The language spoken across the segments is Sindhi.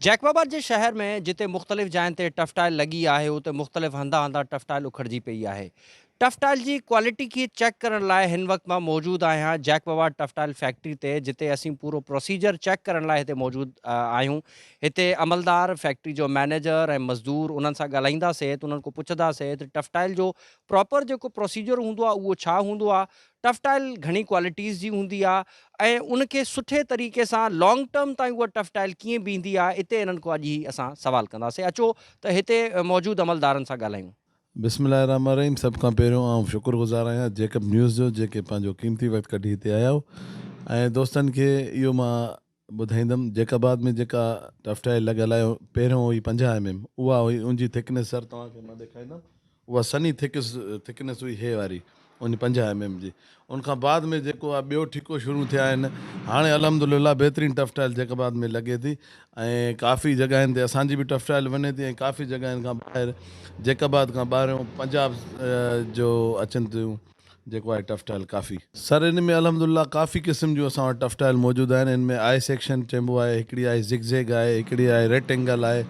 جيڪب آباد جي شهر ۾ جتي مختلف جاين تي ٽف ٽائل لڳي آهي اتي مختلف هنڌان هنڌان ٽف ٽائل اکڙجي پئي آهي. ٽف ٽائل جي ڪوالٽي کي چيڪ ڪرڻ لاء هن وقت مان موجود آهيان جيڪب آباد ٽف ٽائل فيڪٽري تي جتي اسين پورو پروسيجر چيڪ ڪرڻ لاء هتي موجود آهيون. هتي عملدار، فيڪٽري جو مئنيجر ۽ مزدور انهن سان ڳالهائينداسين ته انهن کان پڇنداسين ته ٽف ٽائل جو پراپر جيڪو پروسيجر هوندو آهي اهو ڇا هوندو آهي ٽف ٽائل گهڻي ڪوالٽيز جي هوندي آ ۽ ان کي سٺي طريقي سان لانگ ٽرم تائين اها ٽف ٽائل ڪيئن بيهندي آ اتي انهن کان اڄ هي اسان سوال ڪنداسين اچو ته هتي موجود عملدارن سان ڳالهايون. بسم الله الرحمٰن الرحيم سڀ کان پهريون آئون شڪر گذار آهيان جيڪب نيوز جو جيڪي پنهنجو قيمتي وقت ڪڍي هتي آيا آهيو ۽ دوستن کي اهو مان ٻڌائيندم جيڪب آباد ۾ جيڪا ٽف ٽائل لڳل آهي پهريون هئي 50 ايم ايم اها هئي ان جي ٿڪنيس سر توهان کي مان ڏيکاريندم اها سنهي ٿڪس ٿڪنيس هئي هي واري ان 50 ايم ايم جي ان کان بعد ۾ جيڪو آهي ٻيو ٺيڪو شروع ٿيا آهن هاڻي الحمد لله بهترين ٽف ٽائل جيڪب آباد ۾ لڳي ٿي ۽ ڪافي جڳهين تي اسان جي به ٽف ٽائل وڃي ٿي ۽ ڪافي جڳهين کان ٻاهر جيڪب آباد کان ٻاهريون پنجاب جو اچن ٿيون جيڪو آهي ٽف ٽائل ڪافي. سر ان ۾ الحمدلله ڪافي قسم جون اسان وٽ ٽف ٽائل موجود آهن ان ۾ آء سيڪشن چئبو آهي هڪڙي آهي زگ زيگ آهي هڪڙي آهي ريٽ اينگل آهي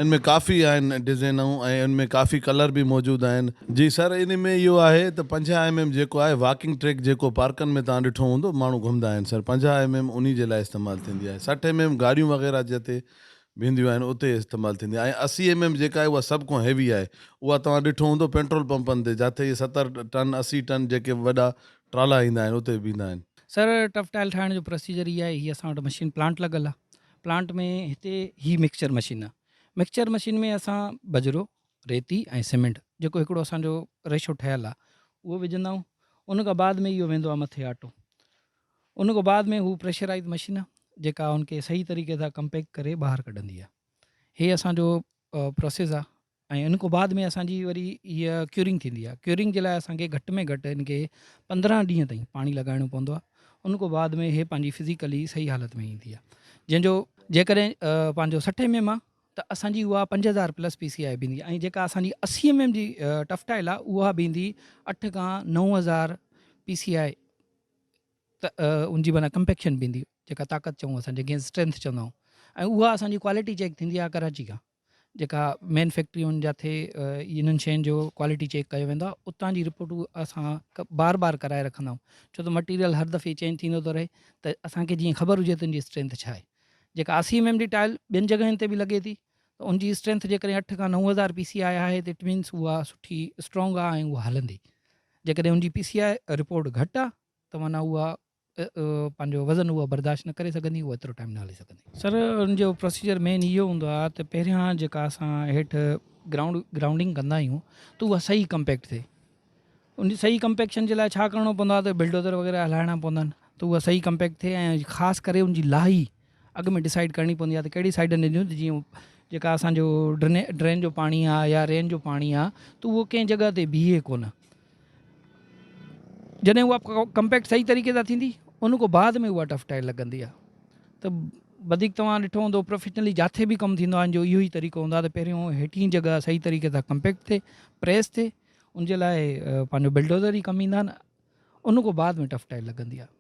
ان ۾ ڪافي آهن ڊزينون ۽ ان ۾ ڪافي ڪلر به موجود آهن. جي سر ان ۾ اهو آهي ته 50 ايم ايم جيڪو آهي واڪنگ ٽريڪ جيڪو پارڪن ۾ توهان ڏٺو هوندو ماڻهو گهمندا آهن سر 50 ايم ايم انهي جي لاء استعمال ٿيندي آهي 60 ايم ايم گاڏيون وغيره جتي وينديون آهن اتي استعمال ٿيندي آهي ۽ 80 ايم ايم جيڪا آهي اها سڀ کان هيوي آهي اها توهان ڏٺو هوندو پيٽرول پمپن تي جاٿي اهي 70 ٽن 80 ٽن جيڪي وڏا ٽرالا ايندا آهن اتي بيهندا آهن. سر ٽف ٽائل ٺاهڻ جو پروسيجر هي آهي هي اسان وٽ مشين پلانٽ لڳل آهي پلانٽ ۾ هتي هي مڪسچر مشين آهي مڪسچر مشين ۾ اسان بجرو ريتي ۽ سيمينٽ جيڪو هڪڙو اسان جو ريشو ٺهيل آهي اهو وجهندا آهيون ان کان بعد ۾ اهو ويندو آهي مٿي آٽو ان کان بعد ۾ هو پريشرائيز مشين آ جيڪا ان کي صحيح طريقي سان ڪمپيڪٽ ڪري ٻاهر ڪڍندي آ هي اسان جو پروسيس آ ۽ ان کان بعد ۾ اسان جي وري هيء ڪيورنگ ٿيندي آ ڪيورنگ جي لاء اسان کي گهٽ ۾ گهٽ ان کي 15 ڏينهن تائين پاڻي لڳائڻو پوندو آ ان کان بعد ۾ هي پنهنجي فزيڪلي صحيح حالت ۾ ايندي آ جنهن جو جيڪڏهن پنهنجو 60 ايم ايم آ ته اسان جي اها 5000 پلس پي سي آء بيندي ۽ جيڪا اسان جي 80 ايم ايم جي ٽف ٽائل آ اها بيندي 8 کان 9000 پي سي آء ته ان جي معنيٰ ڪمپيڪشن به ايندي جيڪا طاقت چئون اسان جنهن کي اسٽرينٿ چوندا آهيون ۽ اها اسان جي ڪوالٽي چيڪ ٿيندي آهي ڪراچي کان جيڪا مين فيڪٽري ان جاٿي انهن شين جو ڪوالٽي چيڪ ڪيو ويندو آهي اتان جي رپورٽون اسان بار بار ڪرائي رکندا آهيون ڇو ته مٽيريل هر دفعي چينج ٿيندو ٿو رهي ته اسان کي جيئن خبر هجي ته ان جي اسٽرينٿ ڇا آهي جيڪا 80 ايم ايم جي ٽائل ٻين جڳهين تي به لڳي ٿي ته ان جي اسٽرينٿ جيڪڏهن 8 کان 9000 پي سي آء آهي ته it means اها سٺي اسٽرانگ آهي ۽ اها هلندي جيڪڏهن ان جي پي سي آء رپورٽ گهٽ آهي ته معنيٰ اها پنهنجو وزن اها برداشت نه ڪري سگهندي اها ايترو ٽائيم نه هلي سگهندي. سر ان جو پروسيجر مين اهو هوندو آهي ته پهريان جيڪا اسان هيٺ گرائونڊ گرائونڊنگ ڪندا آهيون ته اها صحيح ڪمپيڪٽ ٿئي ان جي صحيح ڪمپيڪشن جي لاء ڇا ڪرڻو پوندو آهي ته بلڊوزر وغيره هلائڻا پوندا آهن ته اها صحيح ڪمپيڪٽ ٿئي ۽ خاص ڪري ان جي لاهي اڳ ۾ ڊسائيڊ ڪرڻي پوندي آهي ته ڪهڙي سائيڊ ڏينديون ته جيئن جيڪا اسان جو ڊرين جو پاڻي آهي يا رين جو پاڻي آهي ته اهو ڪنهن جڳهه تي بيهي ڪونه جڏهن اها ڪمپيڪٽ صحيح طريقي سان ٿيندي ان کان بعد ۾ اها ٽف ٽائل لڳندي آهي ته وڌيڪ توهان ڏٺو هوندو پروفيشنلي جاٿي به ڪم ٿيندو آهي ان جو اهو ئي طريقو هوندو آهي ته پهريون هيٺين جڳهه صحيح طريقي سان ڪمپيڪٽ ٿئي پريس ٿئي ان جي لاء پنهنجو بلڊوزر ئي ڪم ايندا آهن ان کان بعد ۾ ٽف ٽائل لڳندي آهي.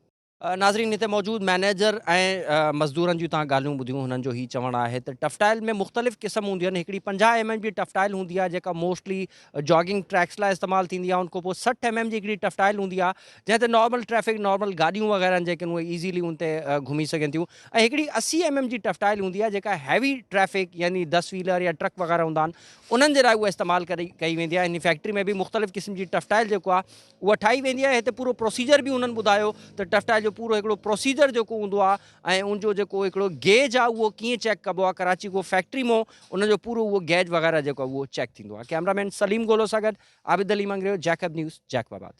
ناظرين هتي موجود مئنيجر ۽ مزدورن جون توهان ڳالهيون ٻڌيون هنن جو هي چوڻ آهي ته ٽف ٽائل ۾ مختلف قسم هونديون آهن هڪڙي 50 ايم ايم جي ٽف ٽائل هوندي آهي جيڪا موسٽلي جاگنگ ٽريڪس لاء استعمال ٿيندي آهي ان کان پوء 60 ايم ايم جي هڪڙي ٽف ٽائل هوندي آهي جنهن تي نارمل ٽريفڪ نارمل گاڏيون وغيره آهن جيڪي اهي ايزيلي ان تي گهمي سگهن ٿيون ۽ هڪڙي 80 ايم ايم جي ٽف ٽائل هوندي آهي جيڪا هيوي ٽريفڪ يعني 10 ويلر يا ٽرڪ وغيره هوندا آهن انهن جي لاء اها استعمال ڪئي ويندي آهي ان فيڪٽري ۾ به مختلف قسم جي ٽف ٽائل جيڪو آهي اها ٺاهي ويندي آهي هتي پورو پروسيجر به انهن ٻڌايو ته ٽف ٽائل جو پورو هڪڙو پروسيجر جيڪو هوندو آهي ۽ ان جو جيڪو هڪڙو گيج آهي اهو ڪيئن چيڪ ڪبو آهي ڪراچي ڪو فيڪٽري مون ان جو پورو اهو گيج وغيره جيڪو آهي اهو چيڪ ٿيندو آهي ڪئميرا مين سليم گولو سان گڏ Abid Ali Mangrio Jacob news Jacob آباد.